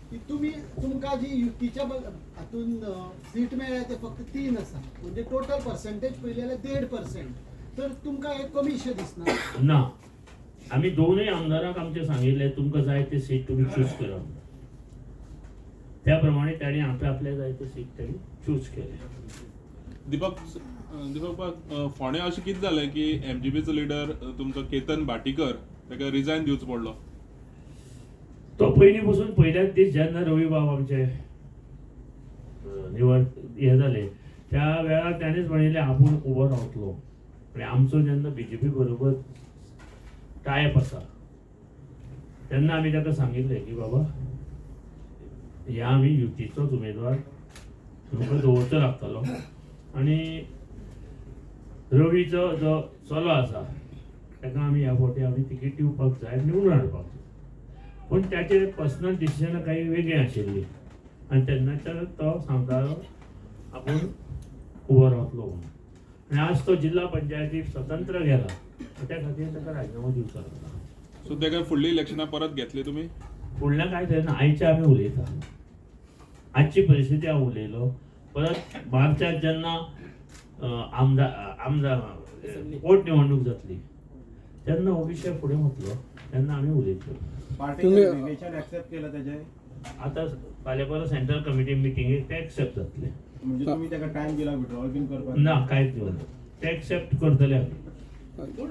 की तुमी तुमकां जी युतीच्या हातून सीट मेळ्ळ्या ते फक्त 3 आसा, म्हणजे टोटल पर्सेंटेज पळयली जाल्यार 1.5%, तर तुमकां हें कमीशें दिसना? ना, आमी दोनूय आमदारांक आमचे सांगिल्लें, तुमकां जाय ते सीट तुमी चूज करा. त्या प्रमाणे तांणी आपल्या आपल्या जाय ते सीट तांणी चूज केले. दीपक दीपक बाब, फोंड्या अशें कितें जालें की एमजीपीचो लिडर तुमचो केतन भाटीकर ताका रिजायन दिवचो पडलो? तो पयलीं पसून, पयल्याच दीस जेन्ना रवी बाब आमचे निवड हे जाले, त्या वेळार ताणेच म्हणिल्लें आपूण उबो रावतलो. आनी आमचो जेन्ना बीजेपी बरोबर टायप आसा तेन्ना आमी ताका सांगिल्लें की बाबा, ह्या आमी युतीचोच उमेदवार तुमकां दवरचो लागतलो. आनी रवीचो जो चलो आसा ताका आमी ह्या फावटी आमी तिकेट दिवपाक जाय, निवडून हाडपाक जाय. पूण ताचे पर्सनल डिसिजन काही वेगळीं आशिल्लीं आनी तेन्नाच्यान तो सांगतालो आपूण उबो रावतलो म्हणून. आनी आज तो जिल्हा पंचायतीक स्वतंत्र गेला, त्या खातीर ताका राजिनामो दिवचो लागला. सो ताका फुडली इलेक्शनां परत घेतली तुमी? फुडल्या कांय जायना, आयचे आमी उलयता, आजची परिस्थिती हांव उलयलो. परत मार्चात जेन्ना आमदार आमदार पोटनिवडणूक जातली तेन्ना हो विशय फुडें वतलो, तेन्ना आमी उलयतले. पार्टीने तुम्ही- ऍक्सेप्ट केलं त्याचे? आता फाल्यां परत सेंट्रल कमिटी मिटिंगेक ते एक्सेप्ट जातले. म्हणजे तुम्ही ताका टाइम दिला विड्रॉल बीन करपाक? ना, कांयच दिवना, ते एक्सेप्ट करतले आमी.